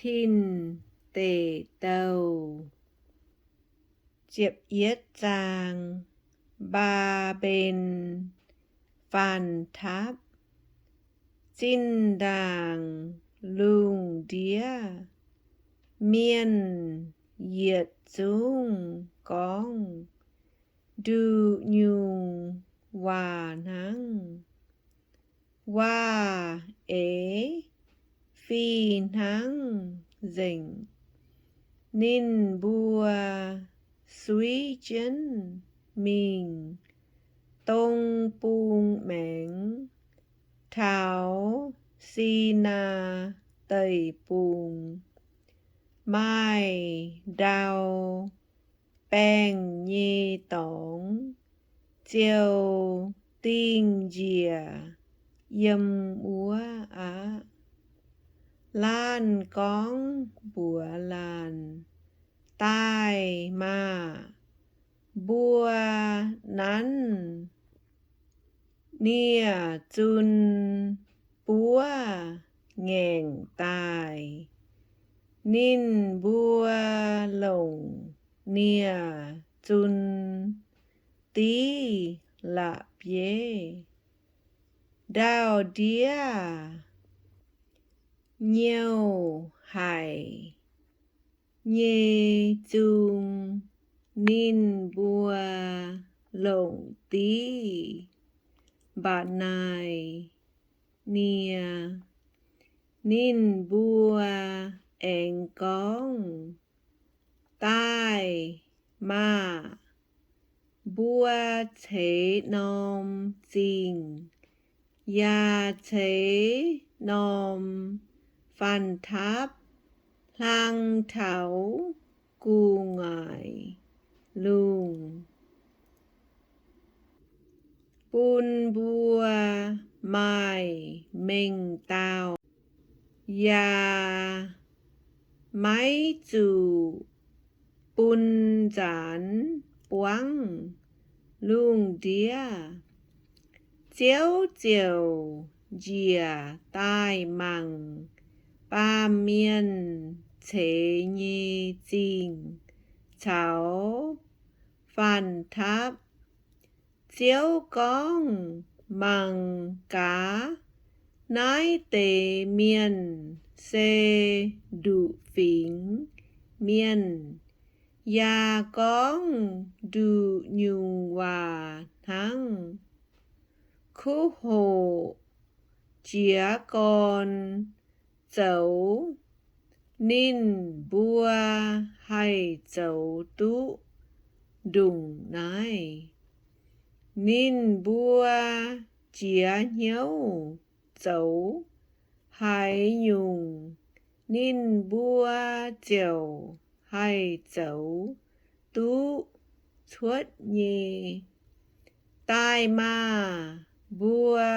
Tin Deic Douh. Ziepc yietv zaang. Mbaa^mben Faan Tapv. Zinh ndaangc lungh ndiev mienh yietc zungv gorngv nduqc nyungc waac hnangv. Waac-eix fih hnangv nzengc. Ninh mbuo suiv jienv mingh dong bung maengx, taux Sinaa Deic-Bung, maaih ndau baengh nyei dorngx ziouc dingh njiec yiem wuov aqv. Laanh gorngv mbuox laanh, Daaih maah! Mbuo nanv nie-zun buov ngaengc daaih. Ninh mbuo longc nie-zun div la'bieiv, ndau-ndiev nyouh haic nyei zung ninh mbuo longc div. Mba'naaiv-nie ninh mbuo aengx gorngv, Daaih maah! Mbuo ceix norm zingh yaac ceix norm faan tapv hlang taux gu'nguaaic lungh, bun mbuo maaih mengh dauh, yaac maiv zuqc bun nzaanx buangv lungh ndiev. Ziouv ziouc njiec daaih mangc baamh mienh ceix nyei zingh caux faan tapv. Ziouv gorngv, Mangc gaax, naaiv deix mienh se nduqc fingx mienh, yaac gorngv nduqc nyungc waac hnangv. Kuv hoqc jiez gorn zoux, ninh mbuo haih zoux duqv ndongc naaiv. Ninh mbuo jiez hnyouv zoux haaix nyungc, ninh mbuo ziouc haih zoux duqv cuotv nyei. Daaih maah! Mbuo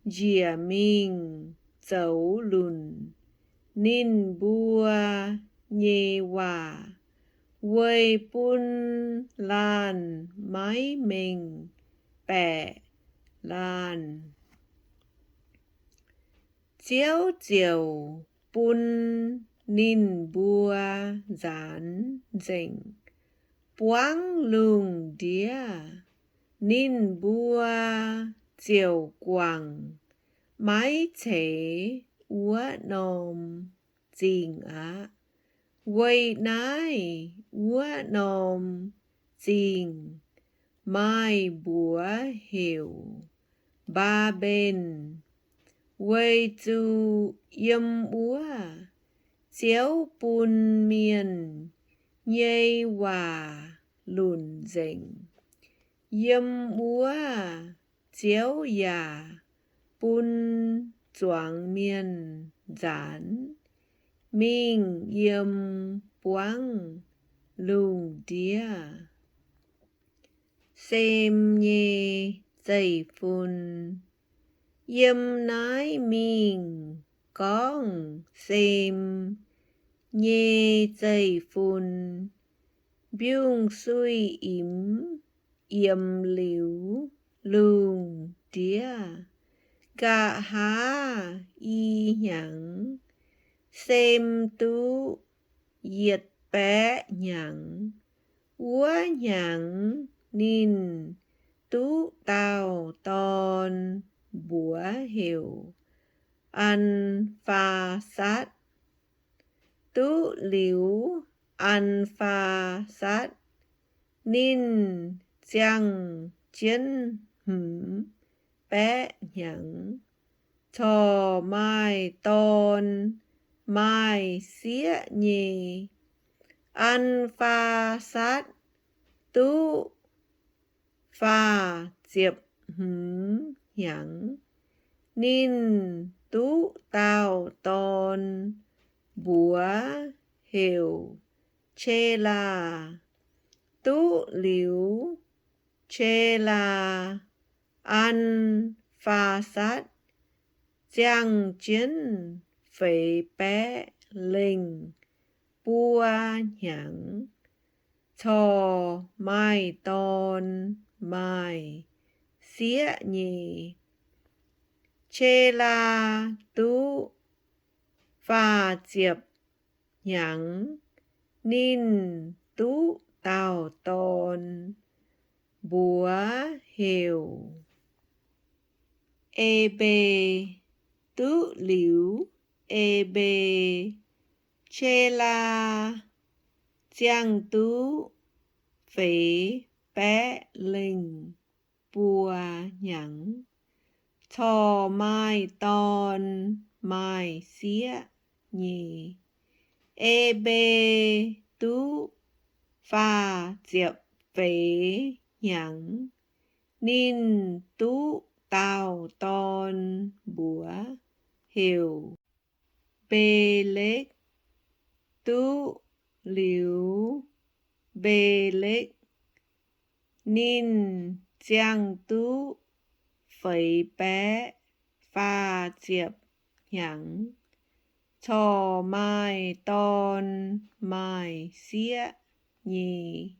njiec mingh zoux lunc ninh mbuo nyei waac, weic bun laanh maiv mengh baeqc laanh. Ziouv ziouc bun ninh mbuo nzaanx nzengc, buangv lungh ndiev. Ninh mbuo ziouc guangc maiv ceix wuov norm zingh aqv. Weic naaiv wuov norm zingh maaih mbuox heuc Mbaa^mben, weic zuqc yiem wuov Ziouv bun mienh nyei waac lunc nzengc. Yiem wuov Ziouv yaac bun zuangx mienh nzaanx mingh yiem buangv lungh ndiev. Sem nyei Zeiv-Fun. Yiem naaiv mingh gorngv Sem nyei Zeiv-Fun. Mbiungc-suiv-imx yiemx liuz lungh ndiev, nqa'haav i hnyangx Sem duqv yietc baeqv hnyangx. Wuov hnyangx ninh duqv dauh dorn, mbuox heuc An^faa^satv. Duqv liuz An^faa^satv, ninh ziangh jienv hmz baeqv hnyangx, corc maaih dorn maaih sieqv nyei. An^faa^satv duqv faah ziepc hmz hnyangx, ninh duqv dauh dorn, mbuox heuc Qelaa. Duqv liuz Qelaa, An^faa^satv ziangh jienv feix baeqv lengh buo hnyangx, corc maaih dorn maaih sieqv nyei. Qelaa duqv faah ziepc hnyangx, ninh duqv dauh dorn, mbuox heuc Ebe. Duqv liuz Ebe, Qelaa ziangh duqv feix baeqv lengh buo hnyangx, corc maaih dorn maaih sieqv nyei. Ebe duqv faah ziepc feix hnyangx, ninh duqv dauh dorn, mbuox heuc Mbe^lekv. Duqv liuz Mbe^lekv, ninh ziangh duqv feix baeqv faah ziepc hnyangx, corc maaih dorn maaih sieqv nyei.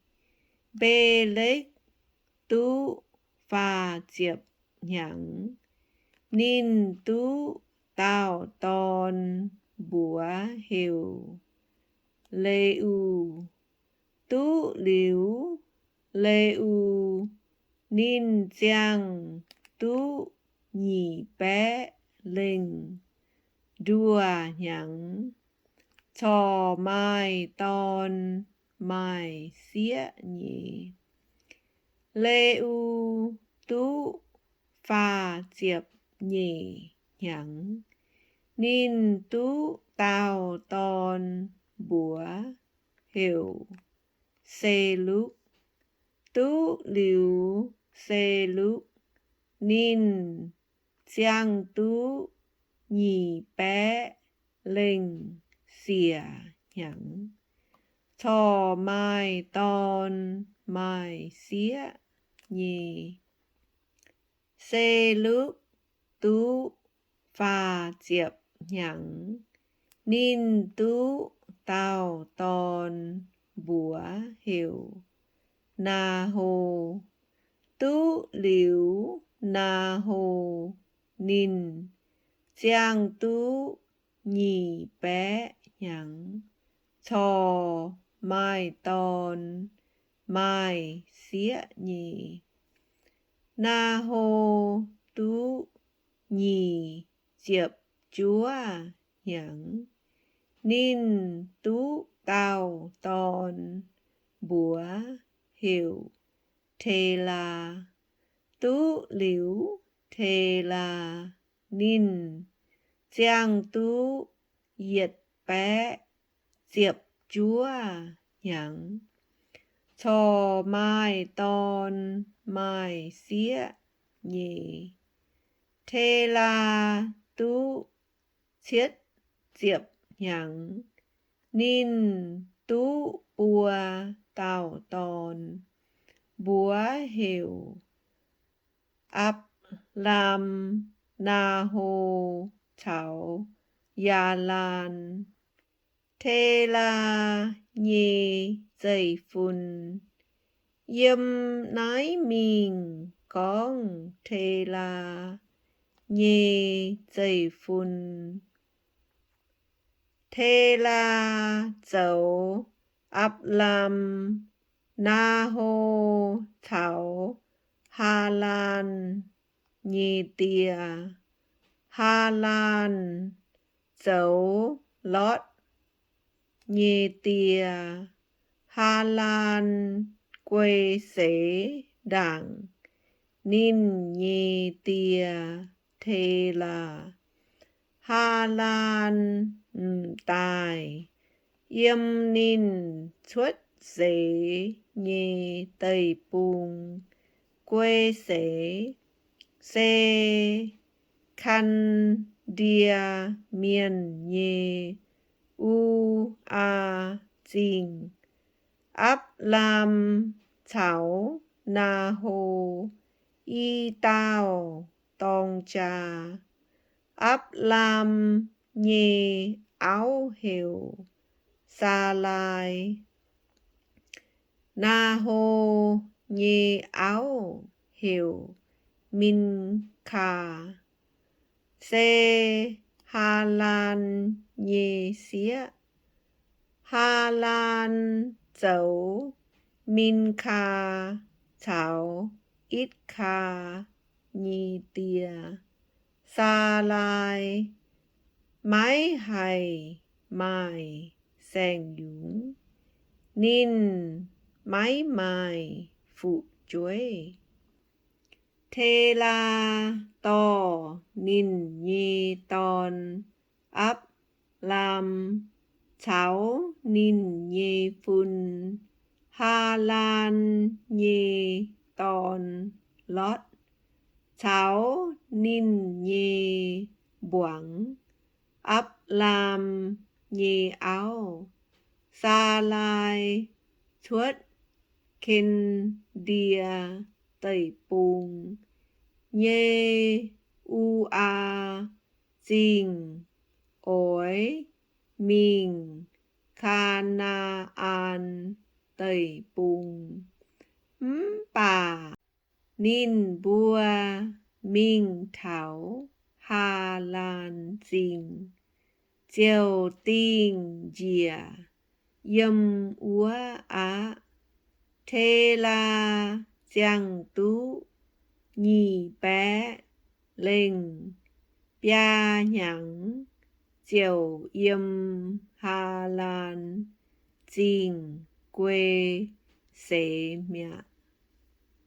Mbe^lekv duqv faah ziepc hnyangx, ninh duqv dauh dorn, mbuox heuc Le^u. Duqv liuz Le^u, ninh ziangh duqv nyic baeqv lengh nduoh hnyangx, corc maaih dorn maaih sieqv nyei. Le^u duqv faah ziepc nyeic hnyangx, ninh duqv dauh dorn, mbuox heuc Se^lukv. Duqv liuz Se^lukv, ninh ziangh duqv nyic baeqv lengh siec hnyangx, corc maaih dorn maaih sieqv nyei. Se^lukv duqv faah ziepc hnyangx, ninh duqv dauh dorn, mbuox heuc Naa^ho. Duqv liuz Naa^ho, ninh ziangh duqv nyic baeqv hnyangx, corc maaih dorn maaih sieqv nyei. Naa^ho duqv nyic ziepc juov hnyangx, ninh duqv dauh dorn, mbuox heuc Telaa. Duqv liuz Telaa, ninh ziangh duqv yietc baeqv ziepc juov hnyangx, corc maaih dorn maaih sieqv nyei. Telaa duqv cietv ziepc hnyangx, ninh duqv buo dauh dorn, mbuox heuc Apc^laam, Naa^ho caux Yaalaan. Telaa nyei zeiv-fun. Yiem naaiv mingh gorngv Telaa nyei zeiv-fun. Telaa zoux Apc^laam, Naa^ho caux Haalaan nyei die. Haalaan zoux Lotv nyei die. Haalaan guei seix ndaangc ninh nyei die, Telaa. Haalaan m'daaih yiem ninh cuotv seix nyei deic-bung guei seix, se Kaa^ndie Mienh nyei U^aa Zingh. Apc^laam caux Naa^ho i dauh dorng jaa. Apc^laam nyei auv heuc Saalaai. Naa^ho nyei auv heuc Min^kaa, se Haalaan nyei sieqv. Haalaan zoux Min^kaa caux Itc^kaa nyei die. Saalaai maiv haih maaih saeng-yungz. Ninh maiv maaih fu'jueiv. Telaa dorh ninh nyei dorn, Apc^laam, caux ninh nyei fun, Haalaan nyei dorn, Lotv, caux ninh nyei mbuangz, Apc^laam nyei auv, Saalaai, cuotv Kaa^ndie Deic-Bung nyei U^aa Zingh oix mingh Kaa^naa^an Deic-Bung. Mv baac ninh mbuo mingh taux Haalaan Zingh, ziouc dingh njiec yiem wuov aqv. Telaa ziangh duqv nyic baeqv lengh biaa hnyangx ziouc yiem Haalaan Zingh guei seix mi'aqv.